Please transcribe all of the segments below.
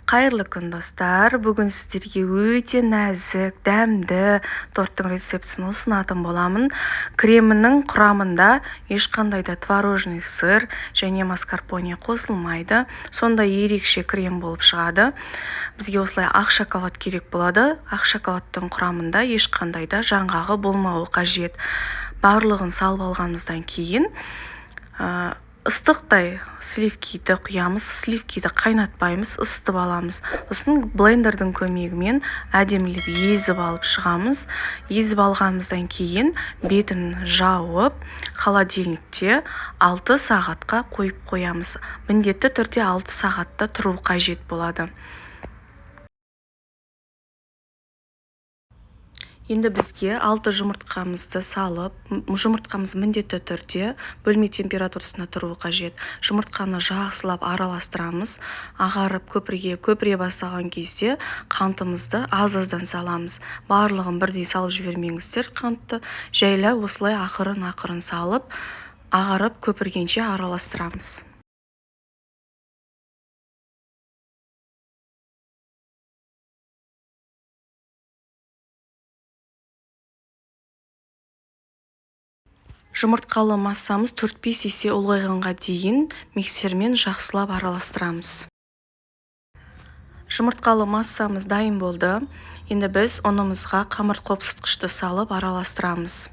Қайырлы күн, достар! Бүгін сіздерге өте нәзік, дәмді торттың рецептісін ұсынатын боламын. Кремінің құрамында ешқандай да творожный сыр және маскарпоне қосылмайды. Сондай ерекше крем болып шығады. Бізге осылай ақ шоколад керек болады. Ақ шоколадтың құрамында ешқандай да жаңғағы болмауы қажет. Барлығын салып алғанымыздан кейін ыстықтай сливкиді құямыз, сливкиді қайнатпаймыз, ысытып аламыз. Сосын блендердің көмегімен әдемілеп езіп алып шығамыз. Езіп алғанымыздан кейін бетін жауып, холодильникте 6 сағатқа қойып қоямыз. Міндетті түрде 6 сағатта тұру қажет болады. Енді бізге 6 жұмыртқамызды салып, жұмыртқамыз міндетті түрде бөлме температурасында тұруы қажет. Жұмыртқаны жақсылап араластырамыз. Ағарып көпіре бастаған кезде қантымызды аз-аздан саламыз. Барлығын бірдей салып жібермеңіздер қантты. Жайлап осылай ақырын-ақырын салып, ағарып көпіргенше араластырамыз. Жұмыртқалы массамыз 4-5 есе ұлғайғанға дейін миксермен жақсылап араластырамыз. Жұмыртқалы массамыз дайын болды. Енді біз ұнымызға қамыр қопсытқышты салып араластырамыз.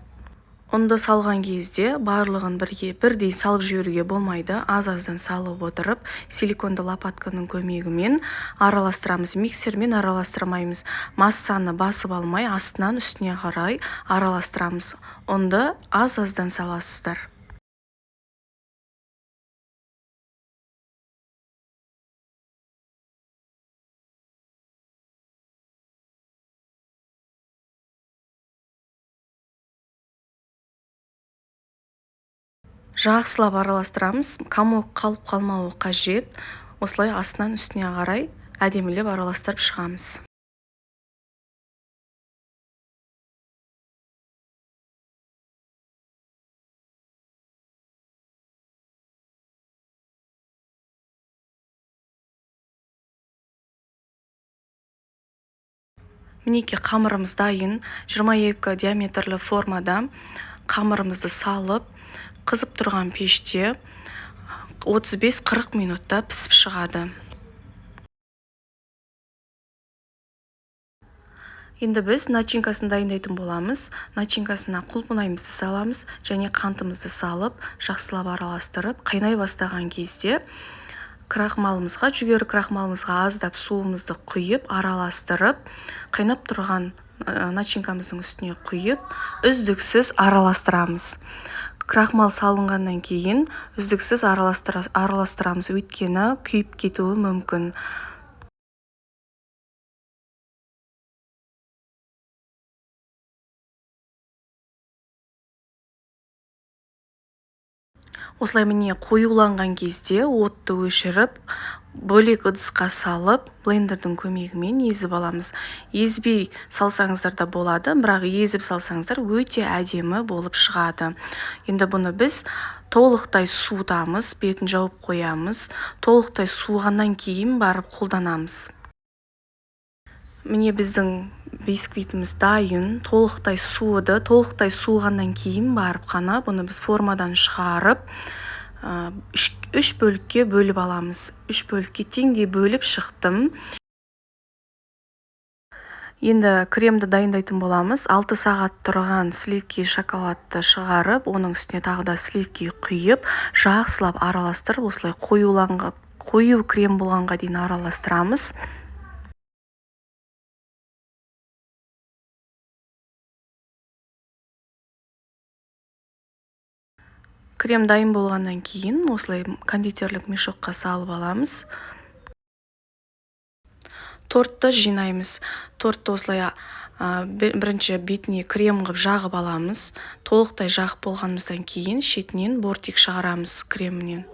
Ұнды салған кезде барлығын бірдей салып жіберуге болмайды. Аз-аздан салып отырып, силиконды лопатканың көмегімен араластырамыз. Миксермен араластырмаймыз. Массаны басып алмай, астынан үстіне қарай араластырамыз. Ұнды аз-аздан саласыздар. Жақсылап араластырамыз. Комок қалып қалмауы қажет. Осылай астынан үстіне қарай әдемілеп араластырып шығамыз. Мінекей қамырымыз дайын. 22 диаметрлі формада қамырымызды салып, қызып тұрған пеште 35-40 минутта пісіп шығады. Енді біз начинкасын дайындайтын боламыз. Начинкасына құлпынайымызды саламыз және қантымызды салып, жақсылап араластырып, қайнай бастаған кезде крахмалымызға, жүгері крахмалымызға аздап суымызды құйып, араластырып, қайнап тұрған начинкамыздың үстіне құйып, үздіксіз араластырамыз. Крахмал салынғаннан кейін үздіксіз араластырамыз, өйткені күйіп кетуі мүмкін. Осылай міне қоюланған кезде отты өшіріп, бөлек ыдысқа салып, блендердің көмегімен езіп аламыз. Езбей салсаңыздар да болады, бірақ езіп салсаңыздар өте әдемі болып шығады. Енді бұны біз толықтай суытамыз, бетін жауып қоямыз. Толықтай суығаннан кейін барып қолданамыз. Міне біздің бисквитіміз дайын, толықтай суыды. Толықтай суығаннан кейін барып қана бұны біз формадан шығарып, үш бөлікке бөліп аламыз. 3 бөлікке теңдей бөліп шықтым. Енді кремді дайындайтын боламыз. 6 сағат тұрған сливки шоколадты шығарып, оның үстіне тағы да сливки құйып, жақсылап араластырып, осылай қою крем болғанға дейін араластырамыз. Крем дайын болғаннан кейін осылай кондитерлік мешокқа салып аламыз. Тортты жинаймыз. Тортты осылай, бірінші бетіне крем қып жағып аламыз. Толықтай жағып болғанымыздан кейін шетінен бортик шығарамыз кремінен.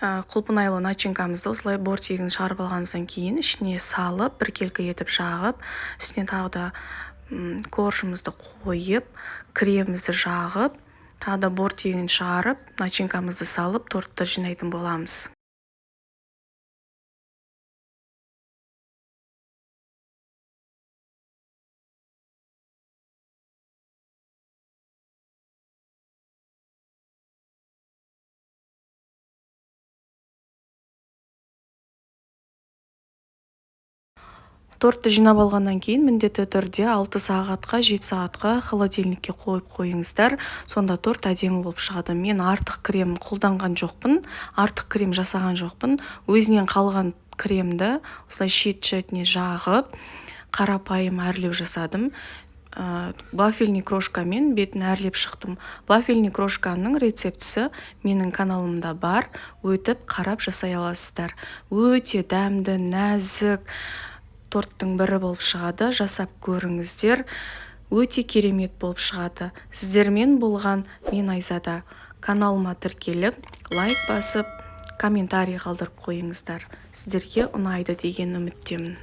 Құлпынайлы начинкамызды осылай бортигін шығарып алғанымыздан кейін ішіне салып, біркелкі етіп жағып, үстіне тағы да Коржымызды қойып, кремімізді жағып, тағы да бортигін шығарып, начинкамызды салып, тортты жинайтын боламыз. Тортты жинап алғаннан кейін міндетті түрде 6 сағатқа, 7 сағатқа холодильникке қойып қойыңыздар. Сонда торт әдемі болып шығады. Мен артық крем қолданған жоқпын, артық крем жасаған жоқпын. Өзінен қалған кремді осылай шет-шетіне жағып, қарапайым әрлеу жасадым. Вафельный крошкамен бетін әрлеп шықтым. Вафельный крошканың рецептісі менің каналымда бар, өтіп қарап жасай аласыздар. Өте дәмді, нәзік торттың бірі болып шығады. Жасап көріңіздер, өте керемет болып шығады. Сіздермен болған мен Айзада. Каналыма тіркеліп, лайк басып, комментарий қалдырып қойыңыздар. Сіздерге ұнайды деген үміттемін.